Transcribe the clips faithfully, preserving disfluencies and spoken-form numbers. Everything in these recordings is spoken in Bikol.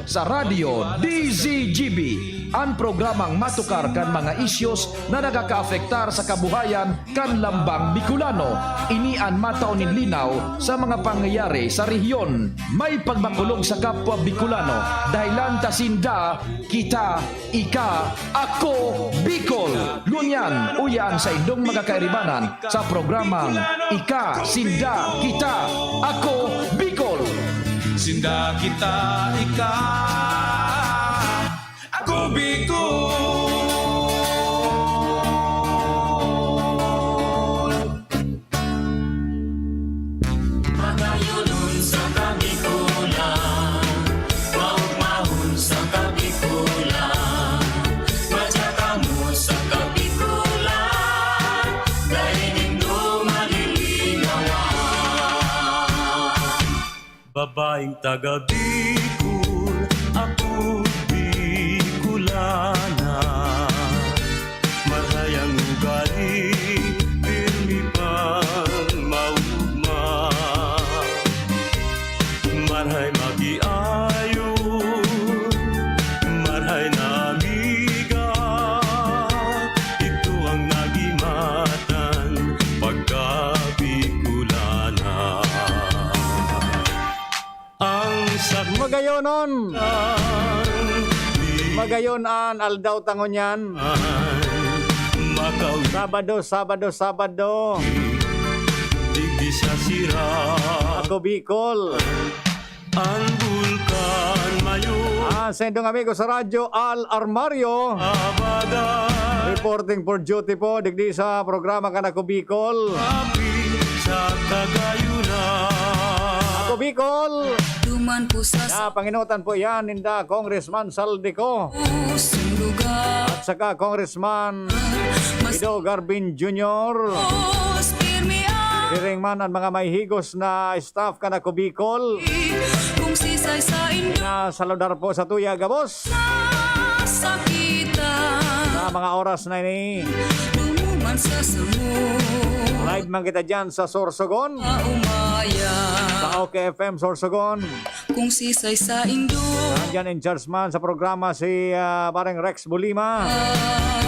Sa Radyo D Z G B, an programang matukar kan mga isyos na nakakaapektar sa kabuhayan kan lambang Bicolano. Ini an matao nin linaw sa mga pangyayari sa rehiyon. May pagmakulog sa kapwa Bicolano, dahelan ta sinda, kita, ika, ako, Bicol. Ngunyan, uya an saindong mga kairibanan sa programang Ika, Sinda, Kita, Ako, Bicol. Sinda, kita, ika, ako, Bicol. Magayonon sa Kabikolan, maugmahon sa Kabikolan, madya kamo sa Kabikolan, dai nindo malilinawan. Babaeng taga Bicol, ako Bicolana. Marhay ang ugali, pirmi pang maugma. Marhay makiayon, marhay na amiga, ito ang nagimatan pagka Bicolana. Ang sakit Magayonon. Magayon an aldaw ta ngunyan. Makaw Sabado, Sabado, Sabado. Digdi sa sira. Ako, Bicol. Ang bulkan mayo. Ah, sa indong amigo sa radyo, Al Armario. Abaga. Reporting for duty po, digdi sa programa kan Ako, Bicol. Sa kagayunan. Ako, Bicol. Duman po sa Na, panginutan po yan, ninda Congressman Saldico. Pusong lugar. At saka Congressman Mas Ido Garbin Junior. Mas pirmi ang Hiring man ang mga may higos na staff kan Ako, Bicol. Kung sisay sa indo Na saludar po sa tuya, gabos. Nasakitan. Sa mga oras na ini. Dumuman sa samo. Live man kita dyan sa Sorsogon. Umaya. Sa OK F M Sorsogon. Kung sisay sa indo. Nandyan in charge man sa programa si, ah, Pareng Rex Bulima.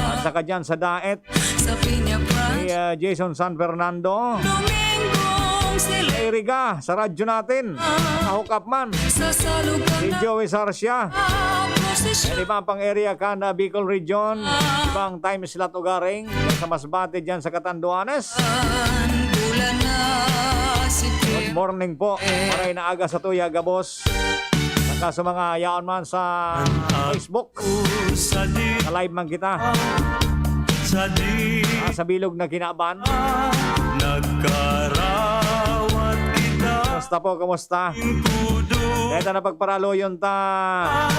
At saka dyan sa Daet, Sa Piña Branch. Si, ah, Jason San Fernando. Domingong sila. Sa Iriga, sa radyo natin. Nakahook up man. Sa Salugan Si na Joey Sarsia. Ang prosesyon. Yan, iba pang area kan, ah, Bicol Region. Ibang time slot ugaring. Sa Masbate dyan sa Catanduanes. Bulan na Good September. Morning po. Maray na aga sa tuya, gabos. Saka sa mga yaon man sa Facebook. Sa di Ka-live man kita. Sa di Ah, sa bilog na kinaban. Nagkarawat kita. Kumusta po? Kumusta? Kudo. Kaya ta na pagparaloyon ta.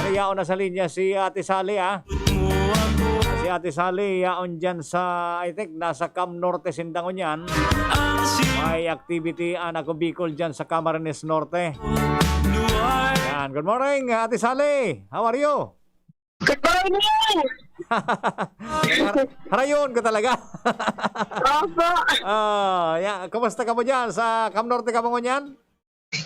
Yaon na sa linya si Ate Sally, ah. Mo ako. Si Ate Sally, yaon dyan sa, I think, nasa Cam Norte sinda ngunyan. Ang si May activity an Ako Bicol dyan sa Camarines Norte. Luway. Yan. Good morning, Ate Sally. How are you? Good morning! Har- Harayon ka talaga. Opo. Ah, ya, kumusta ka mo dyan sa Cam Norte ka mo ngunyan?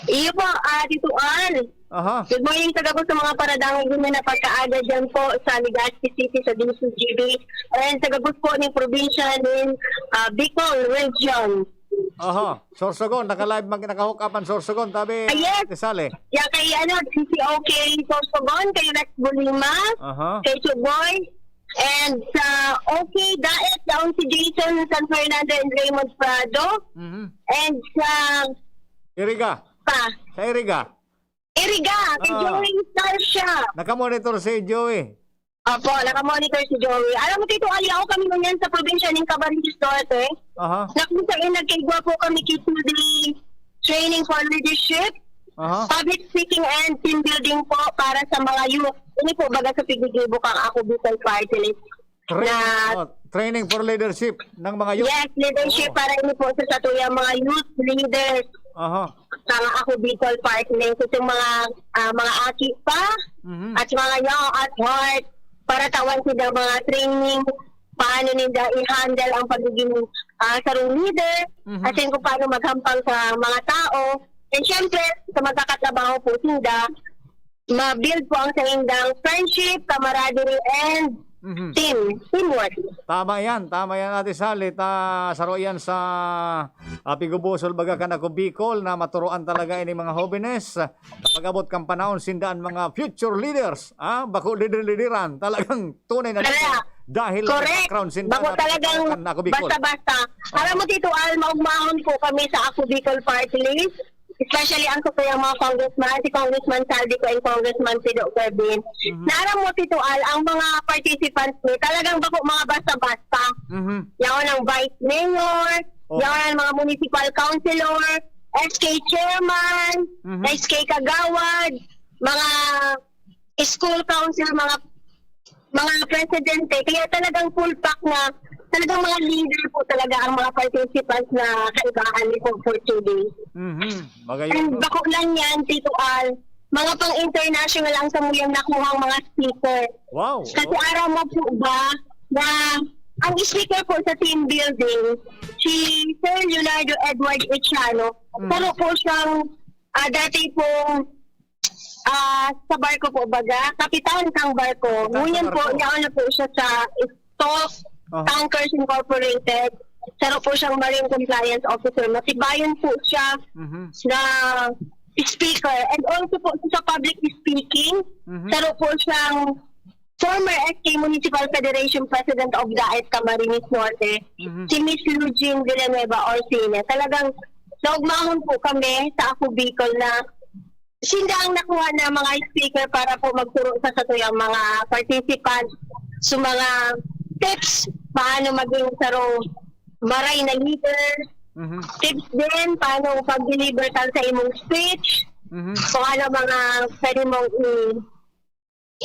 Iyo po, ah, Tito Al. Aha. Good morning sa gabos sa mga paradangog ninyo na pagkaaga dyan po sa Legazpi City, sa D C G B. And sa gabos po ng probinsya ng, ah, Bicol Region. Aha. Sorsogon, naka-live, mag-, naka-hook up ang Sorsogon, tabi, Ah, yes. Ate Sally. Ya, kay, ano, D C O K Sorsogon, kay Rex Bulima, Aha. kay Chuboy, and sa OK Daet, yaon si Jason San Fernando and Raymond Prado, Mhm. and sa Iriga. pa, Sa Iriga. Iriga, kay Ah. Joey Starcia. Naka-monitor si Joey. Opo, nakamonitor si Joey. Alam mo, Tito Ali, ako kami ngunyan sa probinsya ng Camarines Norte. Aha. Na kung saan nagkaigwa po kami kay two-day training for leadership, Aha. public speaking and team building po para sa mga youth. Ini po, baga sa piggigibo kang Ako Bicol Party List. Train-, Na oh, training for leadership ng mga youth. Yes, leadership Oo. para ini po sa satuyang mga youth leaders. Aha. Kang Ako Bicol Party List. Itong mga, ah, mga aki pa Mhm. at mga young at heart, para tawan sila mga training, paano ninda i-handle ang pagiging, ah, sarong leader, Mhm. as in kung paano maghampang sa mga tao. And syempre, sa magkakatrabaho po sinda, ma-build po ang saindang friendship, camaraderie, and Mhm. team, teamwork. Tama yan, tama yan, Ate Sally. Ta, saro yan sa, ah, pigubusol baga kan Ako Bicol na maturuan talaga ini mga hobenes. Kapag abot kan panahon, sinda an mga future leaders, ah, bako lider-lideran. Talagang tunay na leader. Correct. Dahil sa Correct. background, sinda Bako na talagang kan Ako Bicol. basta-basta. Aha. Alam mo, Tito Al, maugmahon po kami sa Ako Bicol Party List. Especially ang sa tuyang mga congressman, si Congressman Zaldy Co and Congressman Fido Curbin. Mhm. Na aram mo, Tito Al, ang mga participants ni talagang bako mga basta-basta. Mhm. Yaon ang vice mayor, Oo. yaon ang mga municipal councilor, S K chairman, Mhm. S K kagawad, mga school council, mga mga presidente. Kaya talagang full pack na, talagang mga leader po talaga ang mga participants na kaibahan ni po for today. Mhm. Magayon, And no? bako lang yan, Tito Al, mga pang-international ang samuyang nakuhang mga speaker. Wow. Kasi Oo. aram mo po ba na ang speaker po sa team building, si Sir Leonardo Edward Echano, Mm. saro po siyang, ah, dati pong, ah, sa barko po, baga, kapitan kang barko. Kapitan sa Ngunyan po, barko. yaon na po siya sa Stolt Aha. Tankers Incorporated. Saro po siyang Marine Compliance Officer. Matibayon po siya Mhm. na speaker. And also po sa public speaking, Mhm. saro po siyang former S K Municipal Federation President of Daet, Camarines Norte, Mhm. si Miss Lugene Villanueva Orsine. Talagang naugmahon po kami sa Ako Bicol na sinda ang nakuha na mga speaker para po magturo sa satuyang mga participants sa mga tips paano maging sarong maray na leader. Mhm. Tips din paano pag-deliver ka sa imong speech. Mhm. Kung ano mga pwede mong i-,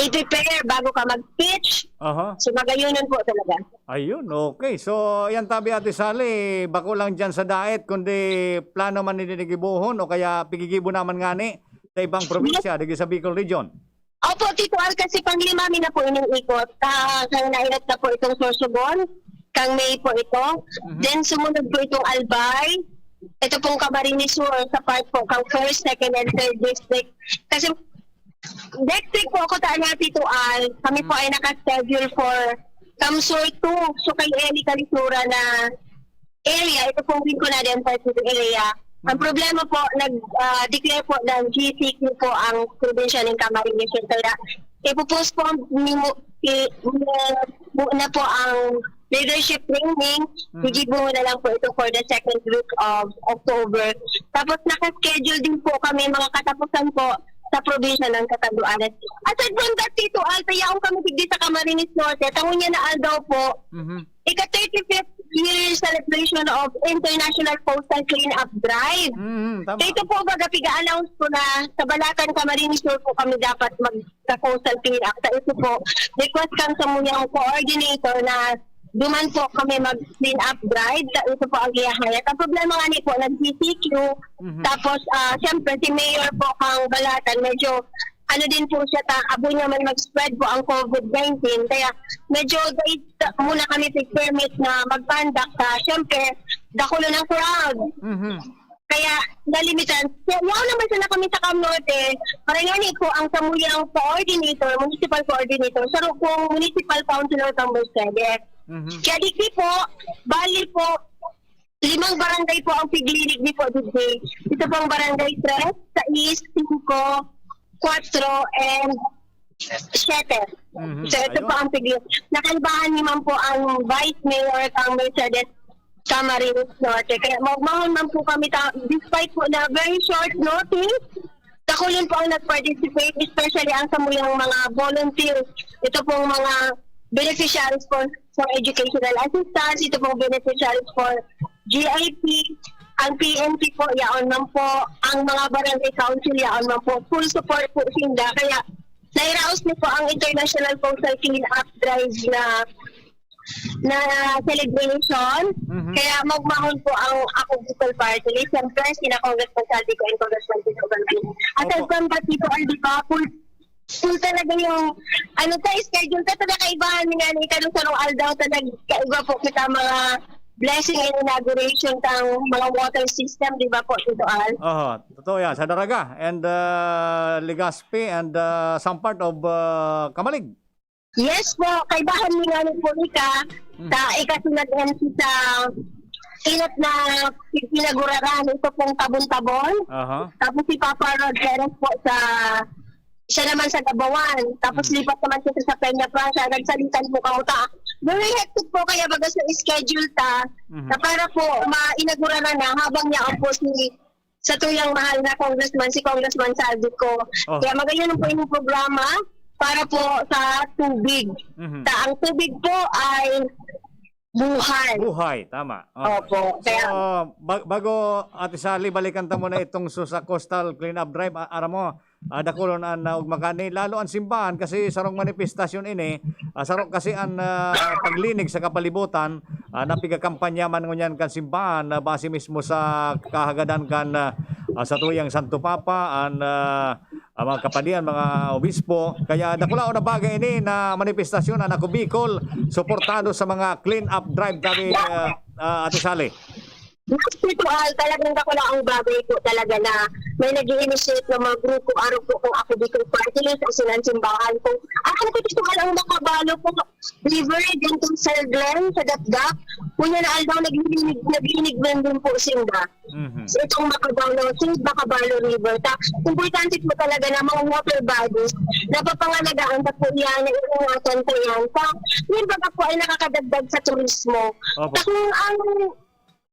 i-prepare bago ka mag-speech. Aha. So, magayunan po talaga. Ayun, okay. So, yan tabi, Ate Sally, bako lang dyan sa Daet, kundi plano man ini gibohon o kaya pigigibo naman ngani sa ibang probinsya, digi sa Bicol Region. Opo, Tito Al, kasi panglima mi na po ining ikot. Ah, kang nairot na po itong Sorsogon, kang May po ito. Mhm. Then, sumunod po itong Albay. Ito pong Camarines Sur, sa part po, kang first, second, and third district. Kasi, next week po ako, Tito Al. Kami po Mhm. ay naka-schedule for Camsur two. So, kay Eli Calisura na area, ito pong Rinconada and Pacific area. Ang Mhm. problema po, nag, ah, declare po ng G C Q po ang probinsya ng Camarines Sur. Kaya ipo-postpone ni mo, i-, mo, mo na po ang leadership training. Mhm. Igibo na lang po ito for the second week of October. Tapos naka-schedule din po kami mga katapusan po sa probinsya ng Catanduanes. Aside from that, Tito Al, yaon kami digdi sa Camarines Norte. Tangon niya na aldaw po, Mhm. ika-thirty-fifth year celebration of International Coastal Cleanup Drive. Mm, tama. So, ito po, baga, piga-announce ko na sa Balatan, Camarines Sur po kami dapat magka-coastal cleanup. Sa ito po, request kang samuyang coordinator na duman po kami mag-clean up drive. Sa ito po ang ihahayag. Ang problema nga ni po, nag-G C Q. Mhm. Tapos, ah, siyempre, si Mayor po kang Balatan, medyo ano din po siya, ta, abo niya man mag-spread po ang COVID nineteen. Kaya medyo days muna kami pig-permit na mag-conduct sa, siyempre, dakulo ng crowd. Mhm. Kaya nalimitan. Kaya yaon naman sana kami sa Cam Norte, parang yan po ang samuyang coordinator, municipal coordinator, sa ru-, kung municipal councilor kang Mercedes. Mhm. Kaya digdi po, bali po, limang barangay po ang piglinig ni po digdi. Ito pong barangay tres, sais, singko, kwatro, and siyete. Mhm. So, ito Ayun. po ang pigli-, nakaibahan ni man po ang Vice Mayor kang Mercedes Camarines Norte. Kaya maugmahon man po kami, ta-, despite po na very short notice, dakulon po ang nag-participate, especially ang samuyang mga volunteers. Ito pong mga beneficiaries po for educational assistance, ito pong beneficiaries for G I P, ang P N P po, yaon man po, ang mga barangay council, yaon man po, full support po sinda. Kaya nairaos niyo po ang International Coastal Cleanup Drive na, na celebration. Mhm. Kaya magmahon po ang Ako Bicol Party List. Siyempre, sina Congressman Saldi Co and Congressman Tito Balbin. Aside Opo. from that, Tito Al, di ba, full, full talaga yung, ano, sa schedule ka, talaga kaibahan niya ni Kano Sarong Aldaw, talaga kaiba po kita mga blessing and inauguration kang mga water system, di ba po, Tito Al? Oho, totoo yan. Sa Daraga and, ah, Legazpi and, ah, some part of, ah, Camalig. Yes po, kaibahan mi nga ni po ika, Mm. sa ika si nag-M C sa inot na pinaguraran, ito pong Tabon-Tabon. Aha. Tapos si Papa Rod Perez po sa, siya naman sa Gabawan. Tapos Mm. lipat naman siya sa Peña Francia, nagsalitan po kamo ta. Very hectic po, kaya baga sa schedule ta, Mhm. na para po mainagura na na habang yaon po si sa tuyang mahal na congressman, si Congressman Saldico. Oh. Kaya magayon po yung programa para po sa tubig. Mhm. Ta, ang tubig po ay buhay. Buhay, tama. Oh. Opo. So, Kaya ba-, bago, Ate Sally, balikan ta muna itong su-, sa coastal cleanup drive. A-, aram mo, ah, dakulon an, ah, ugma kani, lalo an simbahan kasi sarong manifestasyon ini, ah, sarong kasi an, ah, paglinig sa kapalibutan, ah, na pigakampanya man ngunyan kan simbahan, na base mismo sa kahagadan kan, ah, ah, satuyang Santo Papa, an, ah, ang mga kapadian, mga obispo. Kaya dakulaon na bagay ini na manifestasyon an Ako Bicol, suportado sa mga clean up drive, tabi, ah, ah, Ate Sally. Mas ritual, talagang dakulaong bagay po talaga na may nag-i-initiate ng mga grupo, araw po kung Ako Bicol Party List, o sinan simbahan po. Ako po, ritual ang makabalo po, river, dyan po sa Glen, sa Dapdap. Kunya na aldaw, naglinig, naglinig man din po sinda. Mhm. So, itong Makabalo, Saint Makabalo River. Ta, importante po talaga na mga water bodies na papangalagaan ta po yan, na iingatan po yan. Ta, yun baga po ay nakakadagdag sa turismo. Opo. Ta, kung ang,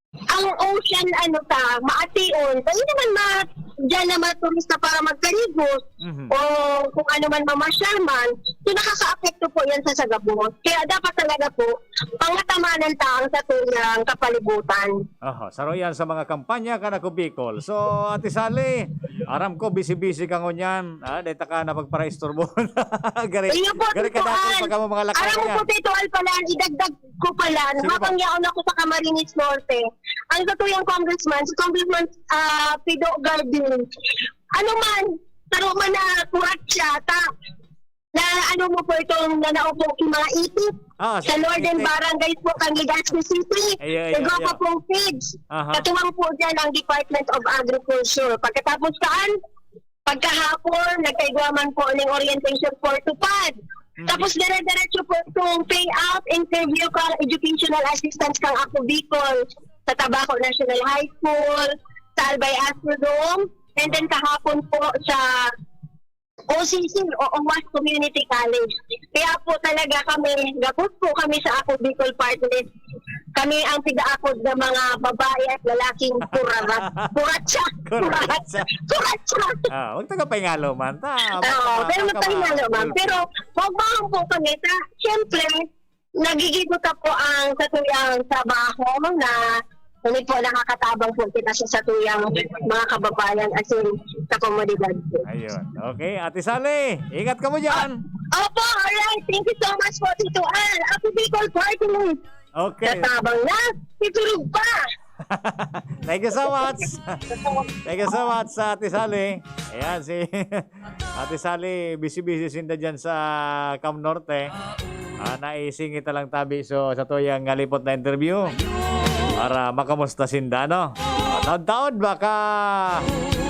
ang ocean, ano ta, maation, pwede naman ma-, dyan na mga turista para magkaligo Mhm. o kung ano man, mamasyal man, so nakakaapekto po yan sa sagabos. Kaya dapat talaga po, pangatamanan ta ang satuyang kapalibutan. Aha, saro yan sa mga kampanya kan Ako Bicol. So, Ate Sally, aram ko, busy-busy ka ngunyan. Ah, dahil ta ka na pagparaisturbo. Gari, Iyo po, gari ka Tito dati, Al. pagka mo mga lakay Alam mo yan. po, Tito Al pala, idagdag ko pala, Sige po. habang yaon ako sa Camarines Norte, ang satuyang congressman, si Congressman, ah, Pido Garbin, ano man, taro man na kurat siya, ta, na ano mo po itong nanao po yung mga ipit Ah, sa sa Northern Cavite. Barangay po, kang Legazpi City. Ayo, ayo, Igwa ayo. pa pong feeds. Aha. Katuwang po dyan ang Department of Agriculture. Pagkatapos saan? Pagkahapon, nagkaigwa man po ng orientation for tupad. Mhm. Tapos dire-diretso po itong payout interview kang educational assistance kang Ako Bicol sa Tabaco National High School, sa Albay Astrodome, and then kahapon po sa O C C o Owas Community College. Kaya po talaga kami, gabos po kami sa Ako Bicol Party List. Kami ang pigaakod ng mga babae at lalaking kurarat. Kuratsa! Kuratsa! Kuratsa! Kuratsa! Ah, huwag taga Pahingalo man. Ta, Oo, baka pero ka ma-, mapahingalo man. Pero huwag mahal po kami. Ta, siyempre, nagigibo ta po ang satuyang trabaho na hindi po nakakatabang po kita sa satuyang mga kababayan asin sa komunidad po. Ayun. Okay, Ate Sally, ingat ka mo dyan. Opo, alright. Thank you so much po, Tito Al. Ako, Bicol Party List. Okay. Tatabang na, titurog pa. Thank you so much. Thank you so much, Ate Sally. Ayan, si Ate Sally, busy-busy sinda dyan sa Cam Norte. Ah, naisingit na lang tabi so sa tuyang ngalipot na interview para makamusta sinda, no? Taod-taod, baka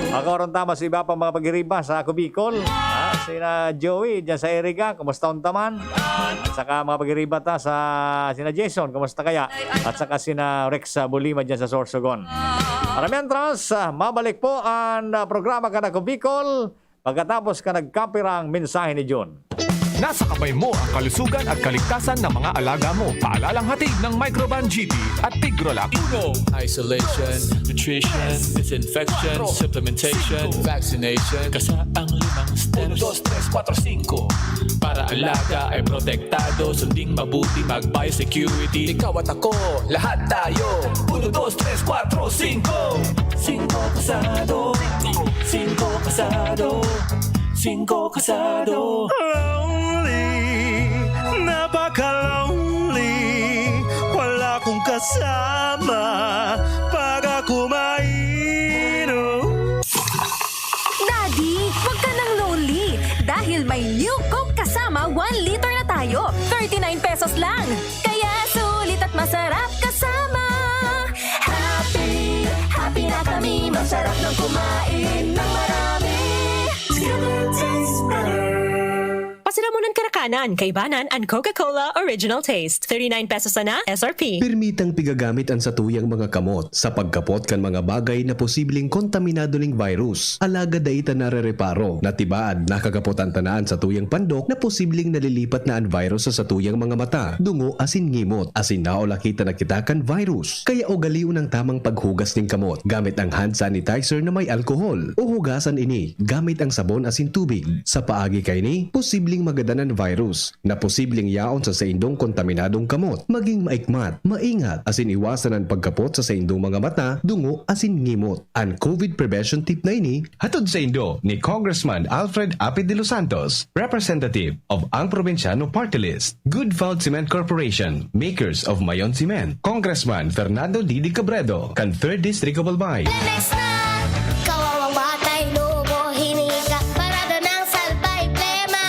makaroon tama sa iba pang mga pag-iriba sa Ako Bicol. Ah, sina Joey dyan sa Iriga, kumusta unta man? At saka mga pag-iriba ta sa sina Jason, kumusta kaya? At saka sina Rex, ah, Bulima dyan sa Sorsogon. Para mientras, ah, mabalik po ang, ah, programa kan Ako Bicol pagkatapos ka nagkapirang mensahe ni John. Nasa kamay mo ang kalusugan at kaligtasan ng mga alaga mo. Paalalang hatid ng Microban G T at Tigrolac. Uno. Isolation, nutrition, disinfection, supplementation, vaccination. Kasa ang limang steps. Uno, dos, tres, kuwatro, singko. Para alaga ay protektado, sunding mabuti, mag-biosecurity. Ikaw at ako, lahat tayo. Uno, dos, tres, kuwatro, singko. Singko kasado. Singko kasado. Singko kasado. Lonely, napaka-lonely. Wala kong kasama pag ako mainom. Daddy, wag ka nang lonely. Dahil may New Coke kasama, one liter na tayo. Thirty-nine pesos lang. Kaya sulit at masarap kasama. Sarap ng kumain ng marami. Together tastes better. Pasilamunan karakanan, kaibanan an Coca-Cola Original Taste. Thirty-nine pesos sana S R P. Permitang pigagamit an satuyang mga kamot sa pagkapot kan mga bagay na posibleng kontaminado ning virus. Alagad dai ta narereparo na tibaad nakakapot an tanan satuyang pandok na posibleng nalilipat na an virus sa satuyang mga mata, dungo asin ngimot, asin naulakita na kita kan virus. Kaya ugalion ang tamang paghugas nin kamot gamit ang hand sanitizer na may alkohol o hugasan ini gamit ang sabon asin tubig. Sa paagi kaini, posibleng magadan an virus na posibleng yaon sa saindong kontaminadong kamot. Maging maikmat, maingat, asin iwasan an pagkapot sa saindong mga mata, dungo, asin ngimot. An COVID prevention tip na ini hatod saindo ni Congressman Alfred Apid de los Santos, representative of Ang Probinsyano Party List. Good Found Cement Corporation, makers of Mayon Cement. Congressman Fernando Didi Cabredo, kan Third District of Albay. Lemex na! Kawawang batay, lobo, hinika, parada ng salbay, plema.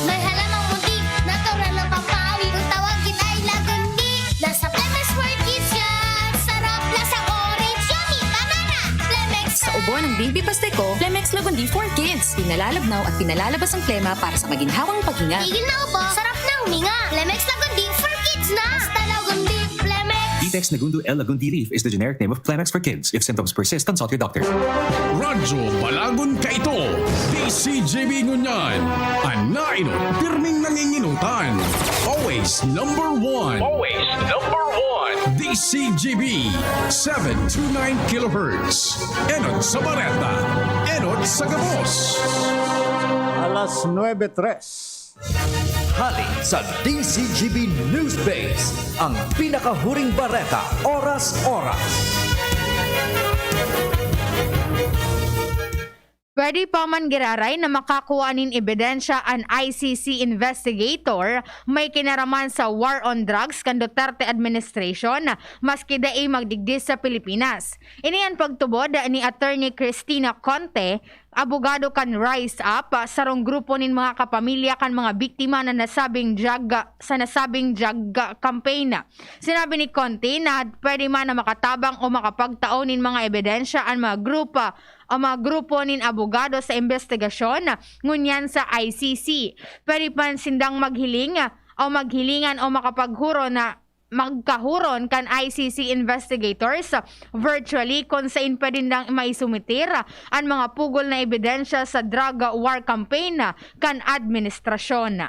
May halamang muntik, natural ng pampawi. Kung tawagin ay lagundi, nasa Lemex for Kids yan. Sarap, lasang orange, yummy, banana. Lemex Sa na! Ubo ng Baby Pasteco, Lemex Lagundi for Kids. Pinalalabnaw at pinalalabas ang plema para sa maginhawang paghinga. Tigil na ubo, sarap na huminga. Lemex Lagundi for Kids na! Basta Lagundi, Lemex! Vitex Negundo L. Lagundi leaf is the generic name of Clemex for kids. If symptoms persist, consult your doctor. Radyo Balagon kaito, D C G B ngunyan. An nainot, pirming nanginginutan. Always number one. Always number one. D C G B, seven two nine kilohertz. Enot sa bareta, enot sa gabos. Alas nuebe tres. Hali sa D C G B News Base, ang pinakahuring bareta, oras-oras. Pwede pa man giraray na makakua nin ebidensya an I C C investigator may kinaraman sa war on drugs kan Duterte administration, maski dai magdigdi sa Pilipinas. Ini an pagtubod ni Attorney Cristina Conte, abogado kan Rise Up, sarong grupo nin mga kapamilya kan mga biktima na nasabing drug, sa nasabing drug campaign. Sinabi ni Conte na pwede man na makatabang o makapagtao nin mga ebidensya an mga grupo o mga grupo nin abogado sa imbestigasyon ngunyan sa I C C. Pwede pa sindang maghiling o maghilingan o makapaghuron na magkahuron kan I C C investigators virtually, kun sain pwede nang maisumitir an mga pugol na ebidensya sa drug war campaign kan administrasyon.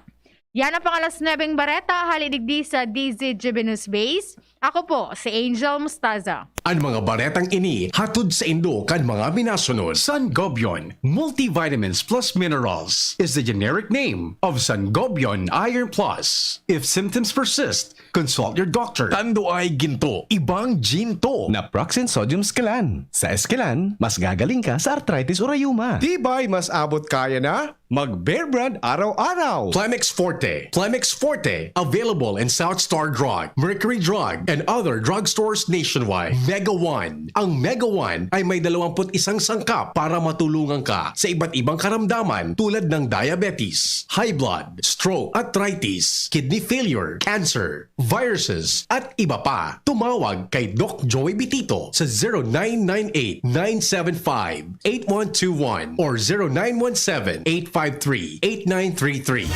Yan ang pang-alas nuebeng bareta, hali digdi sa D Z G B News Base. Ako po si Angel Mostaza. An mga baretang ini hatod saindo kan mga minasunod: Sangobion Multivitamins Plus Minerals is the generic name of Sangobion Iron Plus. If symptoms persist, consult your doctor. Tanduay Ginto, ibang ginto. Naproxen Sodium Esquilan. Sa Esquilan, mas gagaling ka sa arthritis o rayuma. Tibay, mas abot kaya na? Mag Bear Brand araw-araw. Plemex Forte. Plemex Forte. Available in South Star Drug, Mercury Drug, and other drugstores nationwide. Mega One. Ang Mega One ay may dalawampu't isang sangkap para matulungan ka sa iba't ibang karamdaman tulad ng diabetes, high blood, stroke, arthritis, kidney failure, cancer, viruses, at iba pa. Tumawag kay Doc Joey Bitito sa zero nine nine eight, nine seven five, eight one two one or zero nine one seven, eight five three, eight nine three three.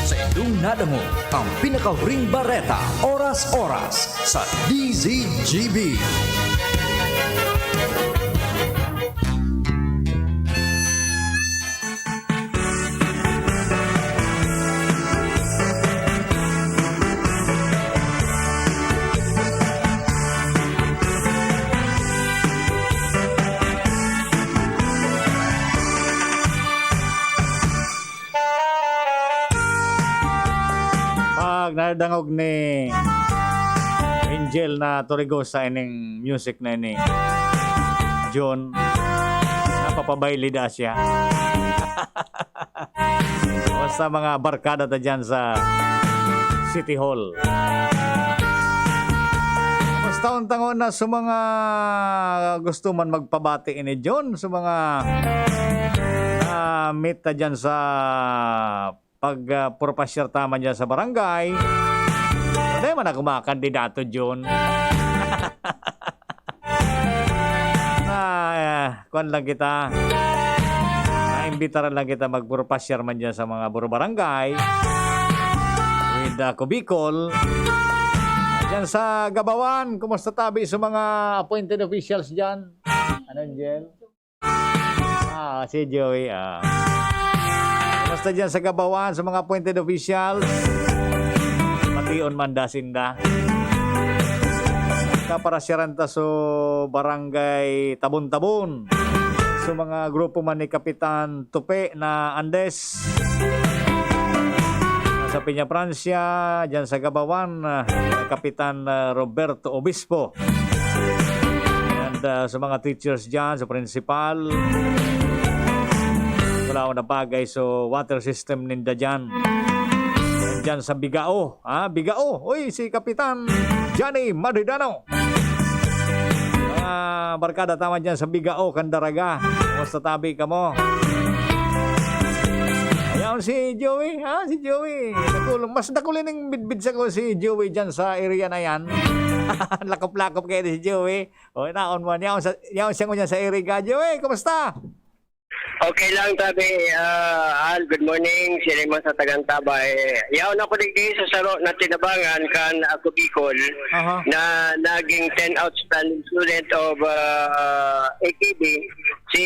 Sa indong nadangog ang pinakahuring bareta, oras-oras sa D Z G B. Pag nadangog ni Angel na Torregosa ining music na ini, John, napapabayle daa siya. Basta mga barkada ta dyan sa City Hall. Basta untangon na sa mga gusto man magpabati ini, John, sa mga, ah, meet ta dyan sa pag, ah, purpasyar ta man dyan sa barangay. Hindi man ako makakandidato, John. Ah, kuwan lang kita, naimbitaran lang kita magpurpasyar man dyan sa mga buro barangay with, ah, Cubicol. Dyan sa Gabawan, kumusta tabi sa mga appointed officials dyan? Ano, Angel? Ah, si Joey, ah. Basta dyan sa Gabawan, sa mga appointed officials, pati on man da sinda. Kaparasyaran ta so Barangay Tabon-Tabon. So mga grupo man ni Kapitan Tupe na Andes. Sa Peña Francia, dyan sa Gabawan, ah, Kapitan, ah, Roberto Obispo. And, ah, sa mga teachers dyan, sa principal, wala akong nabagay. So, water system ninda dyan. And dyan sa Bigao, ha? Bigao. Uy, si Kapitan Johnny Madridano. Mga barkada tama dyan sa Bigao, Candaraga. Kumusta tabi kamo? Ayan si Joey, ha? Si Joey. Dakul-, mas dakul ning bidbid sa ko si Joey dyan sa area na yan. Lakop-lakop kayo si Joey. O, naon mo. Yaon, sa, yaon siya ngunyan sa area. Joey, kumusta? Okay lang, tabi. Ah, Al, good morning. Sila man sa Tagantabay. Yaon ako digdi sa saro na tinabangan kan Ako Bicol Aha. na naging ten outstanding student of, ah, A K B, si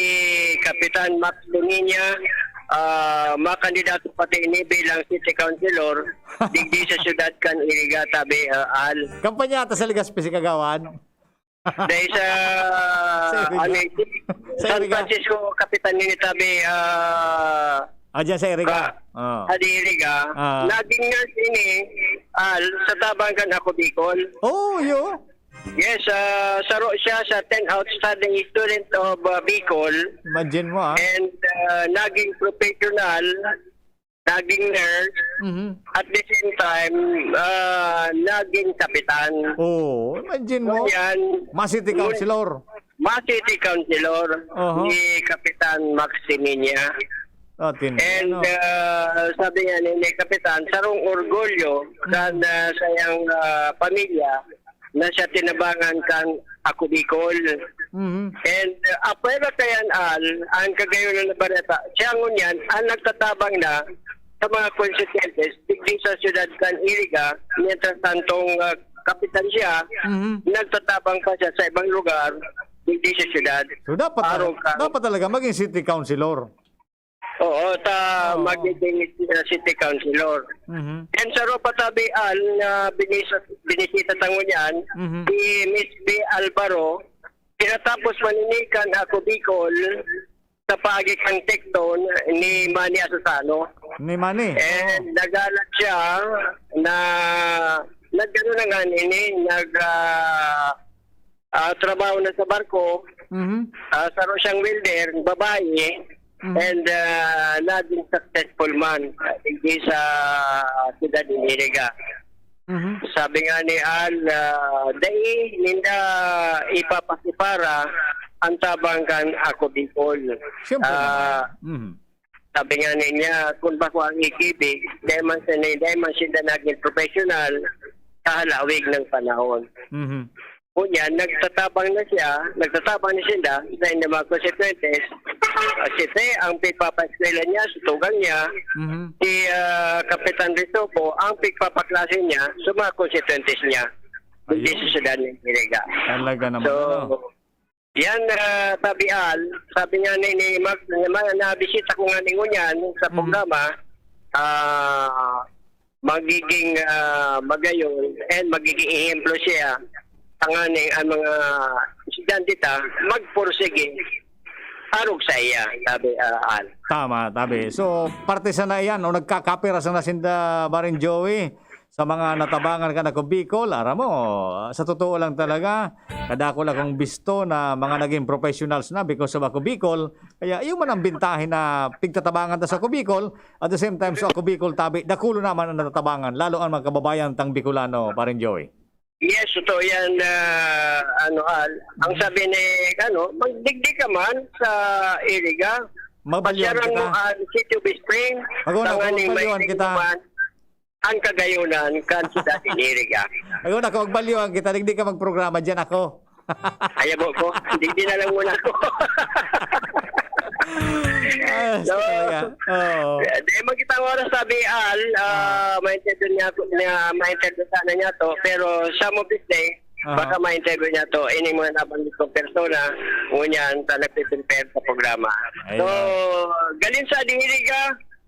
Kapitan Max Luminia, ah, makandidato pati ini bilang city councilor digdi sa syudad kan Iriga, tabi, ah, Al. Kampanya ata sa Legazpi si Kagawan. Dahil sa, Sa Iriga. ano, Sa San Iriga. Francisco, kapitan ni Tabi, ah, Ah, dyan sa Iriga. ka-, Ah. sa di Iriga. Ah. Naging nurse ini, ah, sa tabang kan Ako Bicol. Oh, yo. Yes, ah, saro siya sa ten outstanding student of, ah, Bicol. Imagine mo, ah. And, ah, naging professional, naging nurse, Mhm. at the same time, ah, naging kapitan. Oo, imagine mo. Ngunyan, Ma City ngun-, councilor. Ma City Councilor Oho. ni Kapitan Maximinia. Ah, tindi, And, ano? ah, sabi nga ni, ni Kapitan, sarong orgulyo kan, Mhm. ah, sayang, ah, pamilya na siya tinabangan kan Ako Bicol. Mhm. And, uh, apwera kayan, Al, ang kagayon na nabareta, siya ngunyan ang nagtatabang na sa mga konstituyentes digdi sa siyudad kan Iriga, mientras tantong, uh, kapitan siya, Mhm. nagtatabang pa siya sa ibang lugar digdi sa siyudad. So, dapat Araw talaga, ka- dapat talaga maging city councilor. Oo, ta Oo. magiging, uh, city councilor. Mhm. And sa Ropa Tabi, Al, na binis-, binisita ta ngunyan, Mhm. si Miss B Alvaro, kinatapos maninikan Ako Bicol sa paagi kan Tecton ni Manny Asusano. Ni Manny? And Oo. nagalat siya na nagano na nga ini, nag, ah, ah, trabaho na sa barko. Mhm. Ah, saro siyang welder, babae, Mhm. and, ah, naging successful man, ah, digdi sa siyudad ni Iriga. Mhm. Sabi nga ni Al, ah, dai ninda ipapasipara ang tabang kan Ako Bicol. Siyempre Ah, naman. Mhm. Sabi nga niya, kung bako ang A K B, dai man sila, dai man sila naging professional sa halawig ng panahon. Mhm. Ngunyan, nagtatabang na siya, nagtatabang na sila sa inyong mga konsekwentes. Kasi te, ang pagpapaeskwela niya, sa tugang niya, Mhm. si, ah, Kapitan Ritopo, ang pagpapaklase niya sa mga konsekwentes niya. Ayun. Hindi sa siyudad ng Iriga. Talaga naman, So, ano? Yan, ah, sabi Al, sabi nga ni, ni Mark, na, na, nabisita ko nga ni ngunyan sa Mhm. programa, ah, magiging, ah, magayon and magiging ehemplo siya tanganing ang mga estudyante ta magpursige arog sa iya, sabi, ah, Al. Tama, tabi. So, parte sana iyan o nagkakapira sana sinda, Barin Joey, sa mga natabangan kan Ako Bicol. Aram mo, sa totoo lang talaga, kadakul akong bisto na mga naging professionals na because of Ako Bicol. Kaya yun man ang bintahin na pigtatabangan ta sa Ako Bicol. At the same time, sa Ako Bicol, tabi, dakulo naman ang natatabangan, lalo ang mga kababayan tang Bicolano, Parin Joey. Yes, totoo yan, ah, ano, Al. Ang sabi ni, ano, magdigdi ka man sa Iriga. Mabalyohan Pasyaran mo kita. ang City of Spring. Pag-una ko, Tanganing mabalyohan may kita. tignan man ang kagayunan kan siyudad ni Iriga. Pag-una ko, mabalyohan kita. Digdi ka magprograma dyan, ako. Ay, abo ko. Digdi na lang muna ako. Ah, So, talaga. Oo. Di magkita ang oras, sabi, Al, ah, ma-interview niya ako, niya, ma-interview sana niya to, pero sa mo business, Aha. baka ma-interview niya to. Ini mo nabanggit kong persona, ngunyan, sa nagpiprepare sa programa. Ayun. So, galing sa Dihiriga,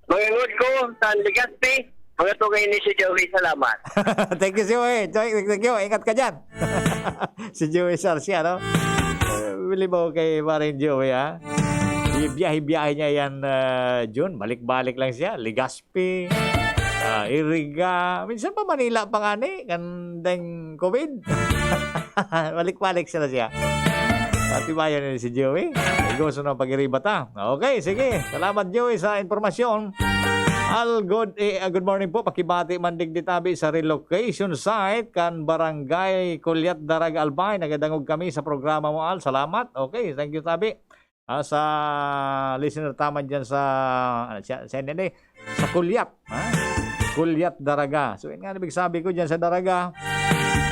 mga ngod ko, sa Legazpi, mga tugay ni si Joey, salamat. Thank you, Joey. Joey, thank you. Ingat ka dyan. Si Joey Sarsia, no? Eh, bili mo kay Maring Joey, ha? Biyahe-biyahe niya yan, ah, June. Balik-balik lang siya. Legazpi, ah, Iriga. Minsan pa Manila pa nga ni, kan deng COVID. Balik-balik sila siya. Atibayan ni si Joey. Gusto na pag-iriba ta. Okay, sige. Salamat, Joey, sa impormasyon. Al, good, eh, ah, good morning po. Pakibati man digdi tabi sa relocation site kan Barangay Kulyat, Daraga, Albay. Nagadangog kami sa programa mo, Al. Salamat. Okay, thank you, tabi. Ah, sa listener taman dyan sa, ano, siya, siya, hindi, sa Kulyat, ha? Kulyat, Daraga. So, yun nga, ibig sabi ko dyan sa Daraga,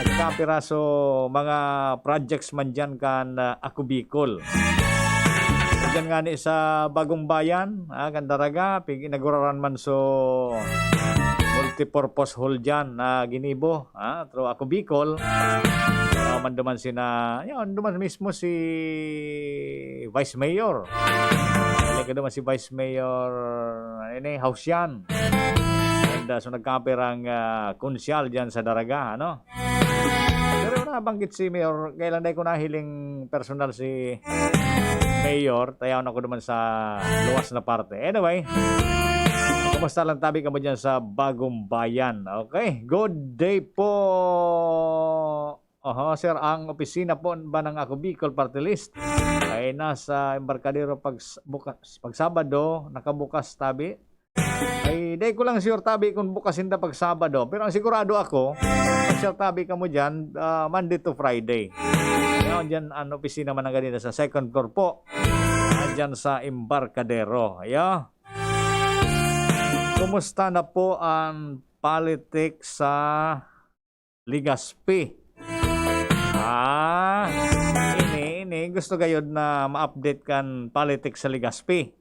nagkapiraso mga projects man dyan kan, ah, Ako Bicol. Diyan nga ni sa Bagong Bayan, ah, kan Daraga, pig-inauguraran man so multipurpose hall dyan na ginibo, ah, through Ako Bicol. Ah, manduman sina, yun, duman mismo si Vice Mayor. Balik ka duman si Vice Mayor, ano yun eh, Hausian. And, ah, so nagkapirang, ah, konsyal dyan sa Daraga, ano? Pero nabanggit si Mayor, kailan dai ko nahiling personal si Mayor, tayaw na ko naman sa luwas na parte. Anyway, kumusta lang tabi kamo dyan sa Bagong Bayan? Okay, good day po. Oho, sir, ang opisina po ba ng Ako Bicol Party List ay nasa Embarcadero pag, bukas, pag Sabado, nakabukas tabi. Ay, dai ko lang sure tabi kung bukas sinda pag Sabado. Pero ang sigurado ako, sure tabi kamo dyan, ah, Monday to Friday. Ngayon dyan, ang opisina man ang ganina sa second floor po. Ah, dyan sa Embarcadero. Ayo. Kumusta na po ang politics sa Legazpi? Ah, ini, ini. Gusto gayod na ma-update kan politics sa Legazpi.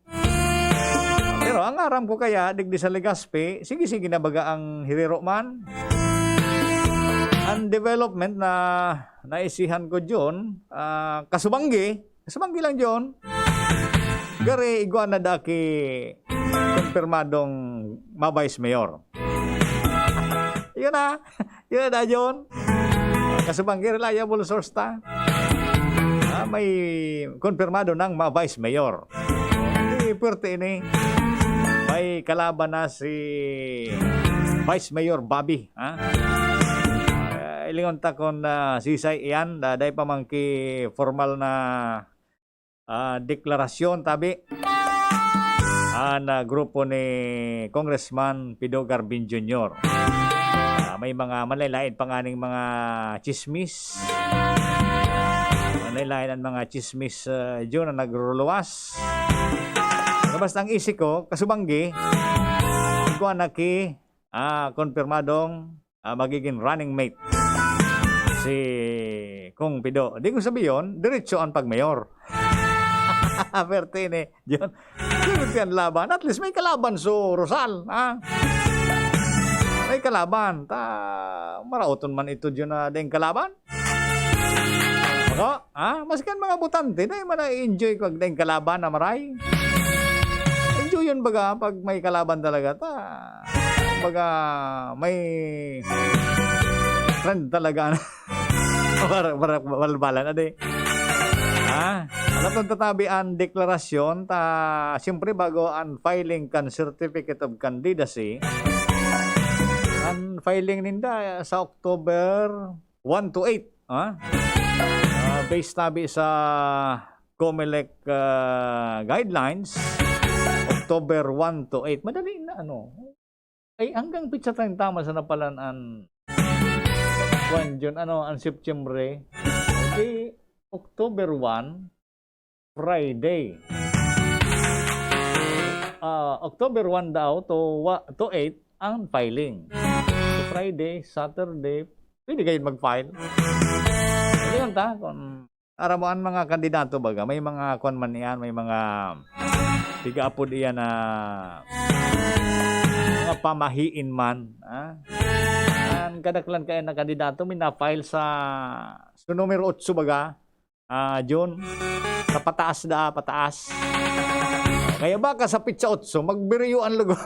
Pero ang aram ko kaya, digdi sa Legazpi, sige-sige na baga ang hiriro man. Ang development na naisihan ko dyan, ah, kasubanggi, kasubanggi lang dyan. Gari, igwa na daki, kumpirmadong ma-vice mayor. Yun na. Yun na, John. Kasubanggi, reliable source ta. Ah, may kumpirmado ng ma-vice mayor. Hindi, pwerte ini. May kalaban na si Vice Mayor Bobby, ha? Ah, ilingon ta kung, ah, sisay iyan, da-, dai pa man ki formal na, ah, deklarasyon, tabi. An, ah, grupo ni Congressman Pido Garbin Junior. Ah, may mga manlain-lain pa nganing mga chismis. Manlain-lain ang mga chismis, ah, Jun, na nagruluwas. Pero basta ang isi ko, kasubanggi, igwa na ki, ah, konfirmadong, ah, magiging running mate si Kong Pido. Di ko sabi yun, diretso ang pag-mayor. Pwerte ini, Jun. Pwerte ang laban. At least may kalaban so Rosal, ha? May kalaban. Ta, maraoton man ito, Jun, na ding kalaban. Ako, ha? Maski ang mga botante, dai man na-enjoy ko ag ding kalaban na maray. Enjoy yun baga pag may kalaban talaga. Ta, baga may trend talaga na bar-, bar-, balbalan, ade. Ha? Alatong tatabi ang deklarasyon, ta, siyempre, bago ang filing kan Certificate of Candidacy, ang filing ninda sa October one to eight, ha? Ah, based tabi sa Comelec, ah, guidelines, October one to eight. Madali na, ano? Ay, hanggang pitsa treinta man sana palan an, kuwan, Jun, ano, an September. Okay, October one, Friday. Ah, October one daw to wa-, to eight ang filing. So, Friday, Saturday, pwede kayo mag-file. Yun ta, kung aram mo, ang mga kandidato baga, may mga kwan man iyan, may mga pigaapod iyan na mga pamahiin man. Ha? Ang kadaklan kaya na kandidato, may na-file sa, sa numero otso baga, ah, Jun. Sa pataas da, pataas. Kaya baka sa pitsa otso, magbiriyo ang lugar.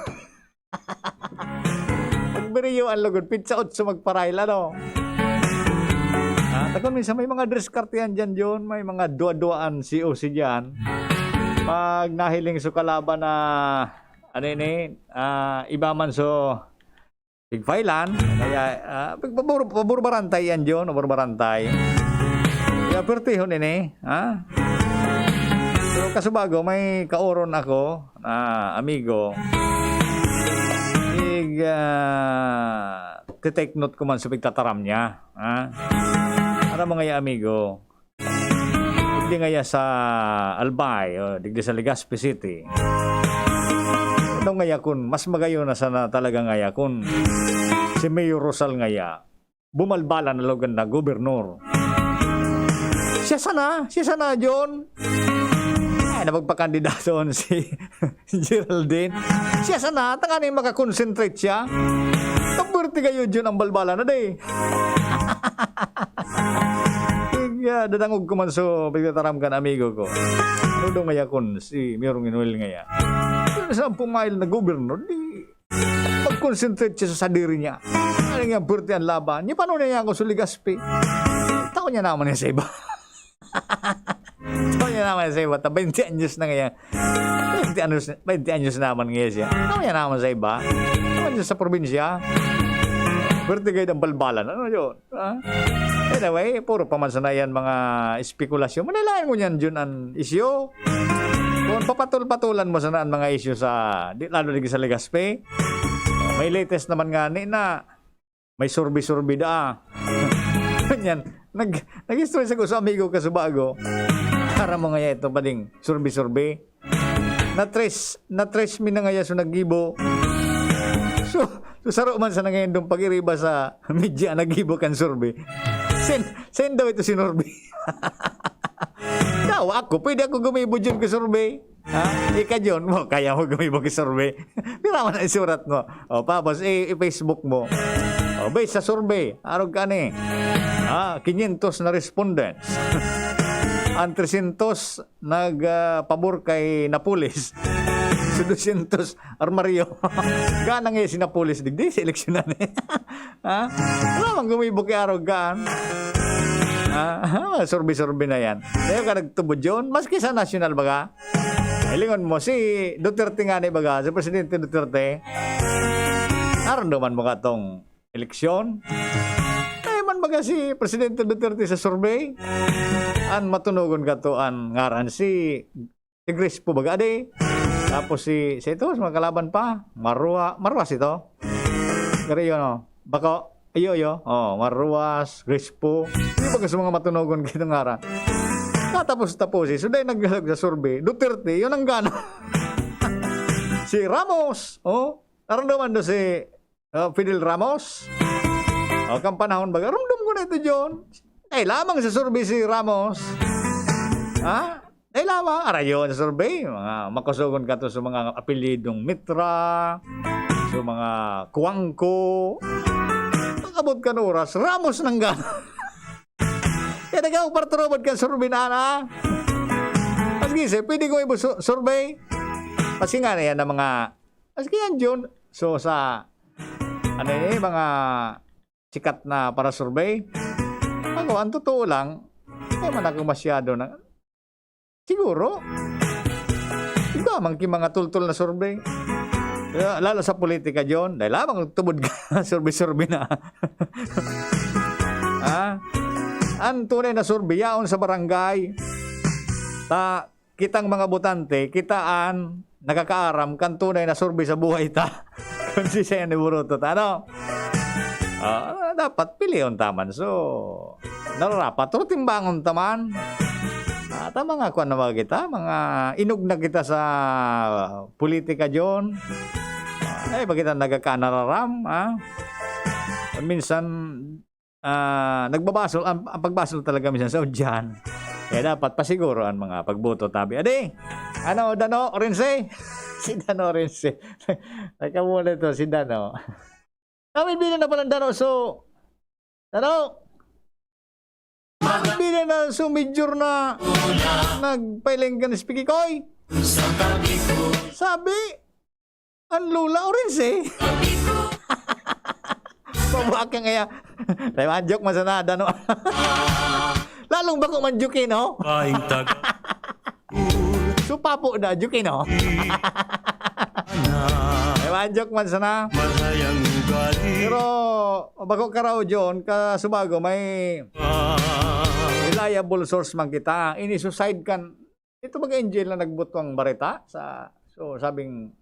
Magbiriyo ang lugod, pitsa otso magparail, ano? Ah, takon minsan may mga diskartehan diyan, John. May mga dua-duaan si O C diyan. Pag nahiling so kalaban na, ano ini, ah, iba man so pigfailan, kaya, ah, pag-, pabor-, pabor barantay yan, John, pabor barantay. Kaya pertihon ini, ha? So, kasubago, may kaoron ako, ah, amigo, ig, ah, ti-take note ko man sa pagtataram niya, ha? Ano mga amigo? Digdi ngaya sa Albay, o digdi sa Legazpi City. Ano ngaya kun, mas magayon na sana talaga ngaya kun si Mayor Rosal ngaya, bumalbala na lugan na gobernador. Siya sana, siya sana, John. Ay, napagpakandidatoon si Geraldine. Siya sana, tanganing makakonsentrate siya. Kabuerte kayo, John, ang balbala na day. Kaya dadangog ko man so, pagtataram kan amigo ko. Ano daw ngaya kun si Mayor Manuel ngaya? Sa sampung mail na gobernador, di mag-concentrate siya sa sadiri niya. Ano nga, buerte ang laban. Niya, paano niya ako sa Legazpi? Tao niya naman niya sa iba. Tao niya naman sa iba. Ta, twenty anyos na ngayon. Twenty anyos, twenty anyos naman ngayon siya. Tao niya naman sa iba. Tao niya sa probinsya. Buerte kayo ng balbalan. Ano yun? Ha? Anyway, puro pa man sana yan mga espekulasyon. Manalayan mo niyan, Jun, ang isyu. Kung papatol-patulan mo sana ang mga isyu sa, di, lalo digdi sa Legazpi, may latest naman nga ni na may survey-survey da. Ganyan. Nag, nag-istorya sa ko sa amigo kasubago. Para mo nga ito pa ding survey-survey. Na tres, na tres mi na ngaya so naggibo. So, so saro man sa nangayon dong pag-iriba sa media naggibo kan survey. Sen, sen daw ito si Norby. Daw, ako, pwede ako gumibo dyan ka survey. Ha? Ika dyan mo, kaya mo gumibo ka survey. Pira man ang isurat mo. O, tapos, i-, i-Facebook mo. O, based sa survey, arog ka ni. Ah, quinientos na respondents. Ang trescientos nag, ah, pabor kay Napoles. So, dosyentos armaryo. Gana nga si Napoles, digdi sa eleksyonan eh. Ha? Wala mang gumibo kay arog ka. Ha? Survey-survey na yan. Sa'yo ka nagtubod yun. Maski sa national baga. Hilingon mo, si Duterte nga ni baga, si Presidente Duterte, naramdaman mo ka tong eleksyon? Kaya man baga si Presidente Duterte sa survey, an matunogon ka to an ngaran si, si Grace po baga, adi. Tapos si, si ito, sa mga kalaban pa, Marua, Maruas ito. Pero yun, oh, bako, iyo, iyo, oh, Maruas, Grace po. Hindi baga sa mga matunogon kitong ngaran. Katapos-tapos, eh, so dahil naglalag sa survey, Duterte, yun ang gana. Si Ramos, oh, naramdaman do si ah, Fidel Ramos. O, kan panahon baga, rumdom ko na ito, John. Ay, lamang sa survey si Ramos. Ha? Ay, lamang, arayon sa survey. Mga makusugon ka to sa mga apelyidong Mitra, sa mga Kuangko. Pag-abot kan oras, Ramos nang gana. Kaya nagkakapagparturubad kan survey na, na. Mas gise, pwede ko ibo su-, survey. Mas nga na yan ang mga Maski yan, Jun. So, sa, ano yun, mga sikat na para-survey, ako, ang totoo lang, hindi man ako masyado na, siguro, iba man ki mga tultol na survey. Kaya, lalo sa politika, John, dahil lamang tubod ka, survey-survey na. Ha? Ang tunay na survey, yaon sa barangay. Ta, kitang mga botante, kita an nakakaaram kan tunay na survey sa buhay ta. Kung si siya ni Burutot, ano? Ah, dapat pilion ta man. So, nararapat, pero timbangon ta man. Ah, tama nga, kuwan na mga kita, mga inog na kita sa politika, John. Ay, ba kita nagkakanararam, ha? Minsan, ah, nagbabasol, ang, ang pagbasol talaga minsan sa udyan. Kaya dapat pasiguro ang mga pagboto tabi. Adi, ano, Dano Rense? Si Dano Rense. Teka muna ito, si Dano. Namin bilang na palang Dano, so, Dano! Namin bilang na, so, major na nagpailing kan Spikikoy. Sabi, ang lula, orange eh. Pabakang kaya. Tayo, ah, joke man sana, Dano. Lalong bako man joke, no? Paing tag- So, papo na, joke, no? Tayo, ah, joke man sana. Mahayang ugali. Pero, bako ka raw, John, kasubago, may reliable source man kita. Ini suicide kan Ito baga, Angel, na nagbutwang bareta sa, so, sabing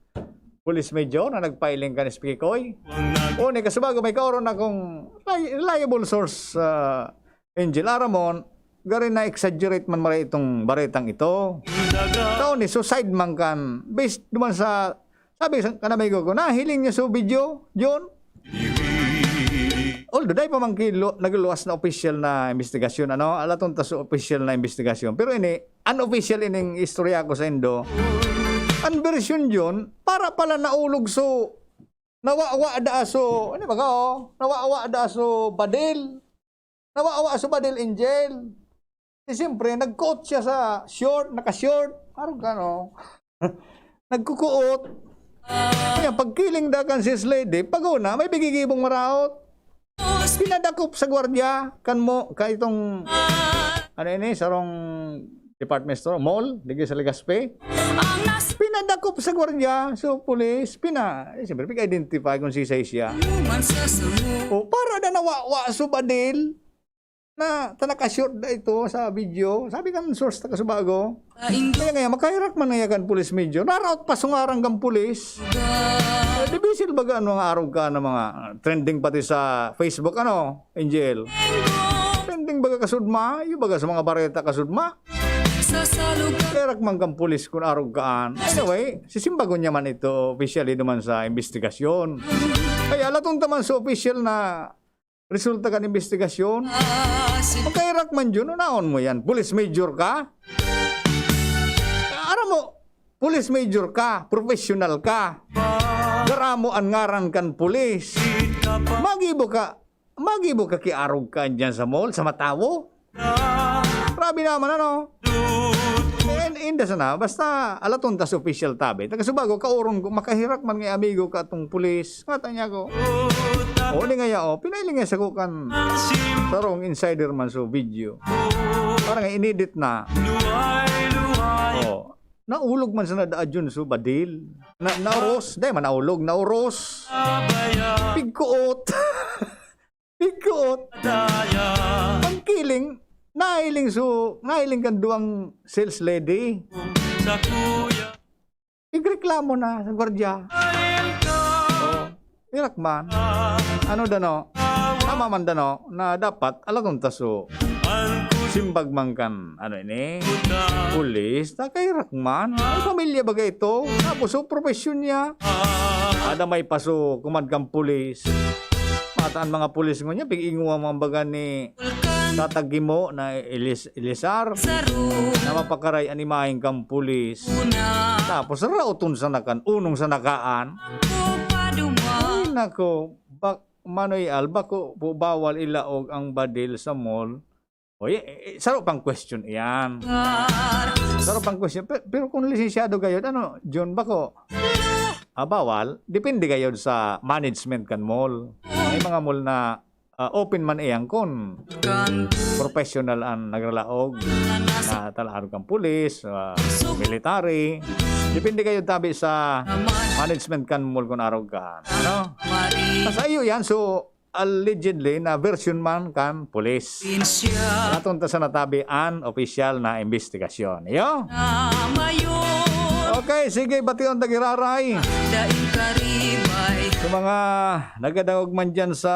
police major na nagpailing kan Spikikoy. O, ni kasubago, may kaoron akong reli-, reliable source, ah, Angel. Aram mo, gari na-exaggerate man maray itong baretang ito. Tao ni, suicide man kan, based naman sa Sabi sa, kan amigo ko, nahiling niya sa video, John. Although, dai pa man kilo, nagluwas na opisyal na imbestigasyon, ano? Alaton ta sa opisyal na imbestigasyon. Pero ini, unofficial ining istorya ko sa indo. Ang version, John, para pala naulog so, nawawa da so, ano ba ka, oh? Nawawa da so badil. Nawawa so badil, Angel. Eh, siyempre, nagkuot siya sa short, naka-short. Parang gano. Nagkukuot. Kaya pagkiling da kan sis lady, pag una, may bigigibong maraot. Pinadakop sa gwardiya, kan mo, ka itong, ano ini, sarong department store, mall, digdi sa Legazpi. Pinadakop sa gwardiya, so, police, pina-, eh, siyempre, pig-identify kung sisay siya. O, para na nawawa, so, badil. Na, ta naka-short da ito sa video. Sabi kan source ta kasubago. Kaya ngayon, makahirak man ngayon kan police major. Naraot pa sungaran kan police. Eh, di bisil baga ano ang arog ka ng mga, ah, trending pati sa Facebook, ano, Angel? Trending baga kasudma, yung baga sa mga bareta kasudma. Kahirak man kan police kung arog kaan. Anyway, sisimbagon niya man ito officially naman sa investigasyon. Kaya laton ta man sa official na resulta kan imbestigasyon. Magkahirak man yun, unaon mo yan. Police major ka? Aram mo, police major ka, professional ka. Garamo an ngaran kan pulis. Magibo ka, magibo ka kiarog ka dyan sa mall, sa matawo? Grabe naman, ano? And inda sana, basta alaton ta sa official tabi. Taga Subago, kaoron ko, makahirak man nga amigo ka atong pulis. Ngata niya ko. O, di nga ya, o, pinailing nga sa ko kan sarong insider man so video. Parang nga inedit na. O, naulog man sana da adyon so badil. Na, nauros, dai man naulog, nauros. Pigkuot. Pigkuot. Ang kiling, nahiling so, nahiling kan duwang sales lady. Igreklamo na sa gwardiya. Oh, irak man. Ano dano? Tama man dano na dapat alaton ta so simbag man kan, ano ini? Pulis, nakairak man. May pamilya baga ito. Tapos so profesyon niya. Ada may paso, kuman kan pulis. Mata an mga pulis ngunyan, pig-ingowa man baga ni Tata Gimo na Elis-, Elisar, na mapakaray an imahen kan pulis. Tapos raoton sana kan, unong sana kaan. Ay, nako, bak-, Manoy Al, bako po bawal ilaog ang badil sa mall? Oy, eh, eh, saro pang question iyan. Saro pang question. Pe-, pero kung lisensyado gayod, ano, John, bako? Ah, bawal. Depende gayod sa management kan mall. May mga mall na, ah, open man iyan kun professional an nagralaog, na talaog kan pulis, ah, military. Depende gayod tabi sa management kan mall kun arog ka. Ano? Sa iyo yan, so, allegedly na version man kan pulis. Alaton ta sa natabi an opisyal na imbestigasyon. Iyo? Okay, sige, bation ta giraray. Sa mga nagadangog man dyan sa,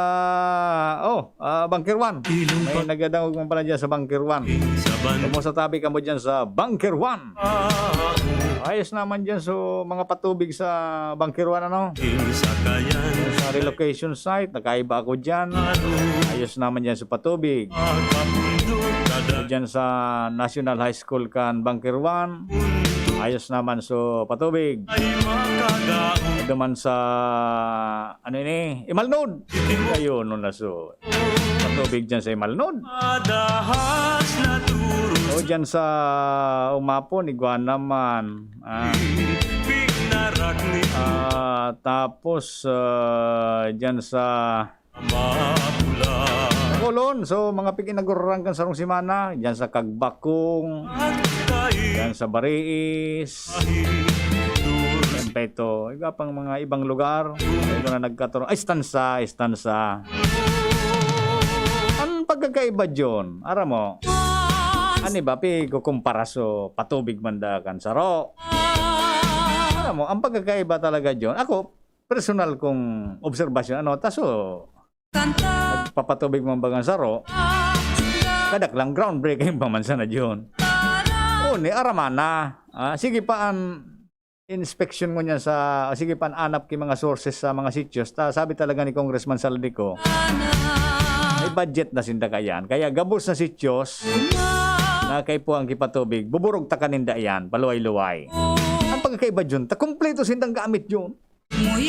oh, ah, Bunker One. May nagadangog man pala dyan sa Bunker One. Kumusta tabi kamo dyan sa Bunker One? Ayos naman dyan, so, mga patubig sa Bunker One, ano? Sa relocation site, nakaiba ako dyan. Ayos naman dyan sa patubig. Dyan sa National High School kan Bunker One, ayos naman sa patubig. Duman sa, ano ini, Imalnod. Kayo, no, na so, patubig dyan sa Imalnod. O dyan sa Umapon, igwa naman. Ah. Ah, tapos, ah, dyan sa Colon, so, mga pig-inaguran kan sarong semana, dyan sa Kagbakong, dyan sa Bariis, siyempre ito, iba pang mga ibang lugar, ito na nagkaturo, ay, Estansa, Estansa. Ang pagkakaiba dyan, aram mo, ano ba, pigkukumpara so patubig man da kan saro. Alam mo, ang pagkakaiba talaga dyan, ako, personal kong obserbasyon, ano, taso, nagpapatubig man bagang saro, kadaklang groundbreaking pa man sana dyan. O, ni aramana. Ah, sige pa an inspection ko niya sa, sige pa an anap ki mga sources sa mga sitios. Ta, sabi talaga ni Congressman Saldico, may budget na sinda kayan. Kaya gabos na sitios na kaipuhan ki patubig, buburog ta kaninda yan, paluway-luway. Ang pagkakaiba dyan, ta kumpleto sindang gamit dyan.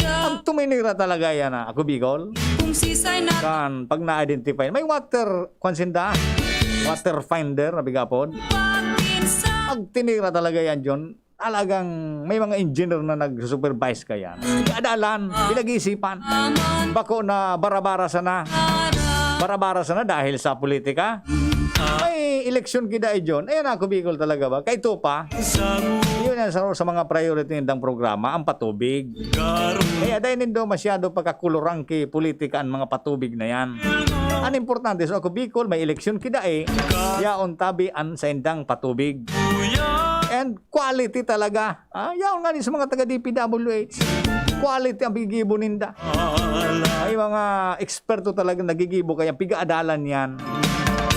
Pag tuminira talaga yan, ah, ako, Bicol. Kan, pag na-identify, may water, kwan sinda, water finder, na bigapod. Pag tinira talaga yan, John, talagang may mga engineer na nag-supervise ka yan. Adalan, pinag-iisipan. Bako na bara-bara sana. Bara-bara sana dahil sa politika. May eleksyon kida, eh, John. Ayan ako, Bicol talaga ba? Kaito pa. Yun yan sa, sa mga priority nindang programa, ang patubig. Kaya dahil nindo masyado pagkakulurang ki politika ang mga patubig na yan. Ang importante, so ako, Bicol, may eleksyon kida eh. Yaon tabi an saindang patubig. And quality talaga. Ah, yaon nga ni sa mga taga D P W H. Quality ang gigibo ninda. May mga eksperto talaga nagigibo kaya pigaadalan yan.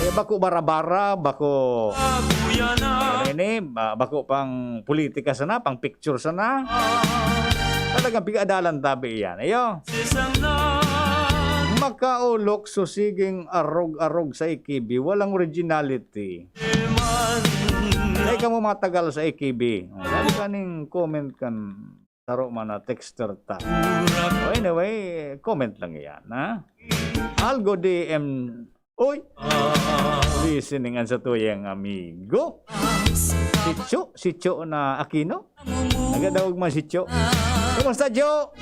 Eh, bako bara-bara, bako, ano ini, ba-, bako pang politika sana, pang picture sana. Talagang pigaadalan tabi yan. Ayo. Makaulok, so siging arog-arog sa ikibi, walang originality. Ay, kamo matagal sa ikibi. Sabi kaning comment kan saro man na texter ta. O, anyway, comment lang yan, ha? Algo D M. Uy! Listening an satuyang amigo. Si Cho, si Cho na Aquino. Nagadaog man si Cho. Kumusta, Cho?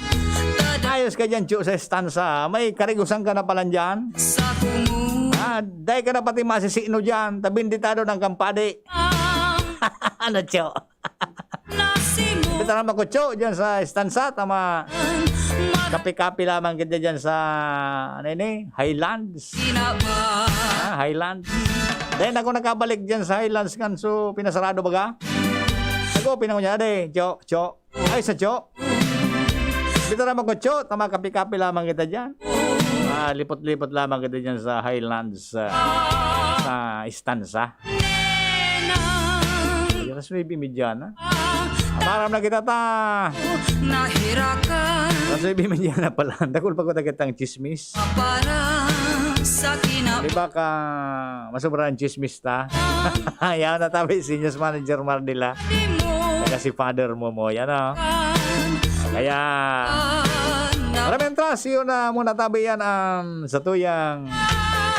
Ayos ka dyan, Cho, sa estansa. May karigusan ka na pala dyan. Ah, dai ka na pati masisino dyan. Tabinditado ng kampadi. Ano, Cho? Kita naman ko, Cho, dyan sa estansa, tama. Kape-kape lamang kita dyan sa, ano ini, Highlands. Ah, Highlands. Then ako nakabalik dyan sa Highlands kan, so, pinasarado baga. Ako, pinangon niya, "Ade, Cho, Cho." Ay, sa Cho. Kita naman ko, Cho, tama, kape-kape lamang kita dyan. Ah, lipot-lipot lamang kita dyan sa Highlands, ah, sa estansa. Ayan, alas nuebe y media na. Amaram na kita ta. Nahirakan. Alas nuebe y media na pala. Dakul pa ko ta kitang chismis. Para sa kina- Di ba ka masubra ang chismis ta? Ayaw na tabi, seniors manager Mardila. Di mo Kaya si father mo mo, yan, ah. Kaya, maraming trust, yun na muna tabi yan ang satuyang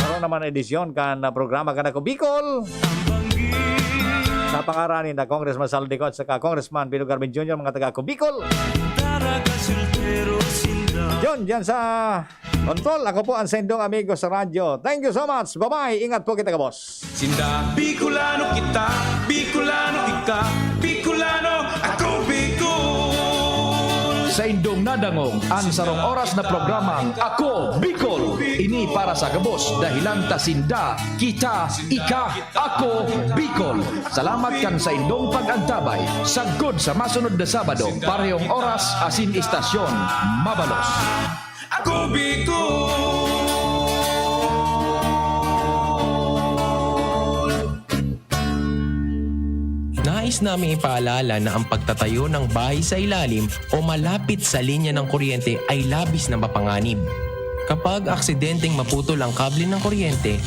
karon naman edisyon kan, ah, programa kan Ako Bicol. Sa pangaran ni na Congressman Saldico at saka Congressman Pino Garmin Junior, mga taga Ako Bicol. John, dyan sa Control, ako po ang sendong amigo sa radyo. Thank you so much. Bye-bye. Ingat po kita, kabos. Sinda, Bicolano kita, Bicolano ika, Bicolano ako, Bicol. Saindong nadangog an sarong oras na programang Ako, Bicol. Ini para sa gabos, dahilan ta sinda, kita, ika, ako, Bicol. Salamat kan saindong pag-antabay. Sagkod sa masunod na Sabado, parehong oras asin istasyon, mabalos. Ako, Bicol! Na Nais naming ipaalala na ang pagtatayo ng bahay sa ilalim o malapit sa linya ng kuryente ay labis na mapanganib. Kapag aksidenteng maputol ang kable ng kuryente,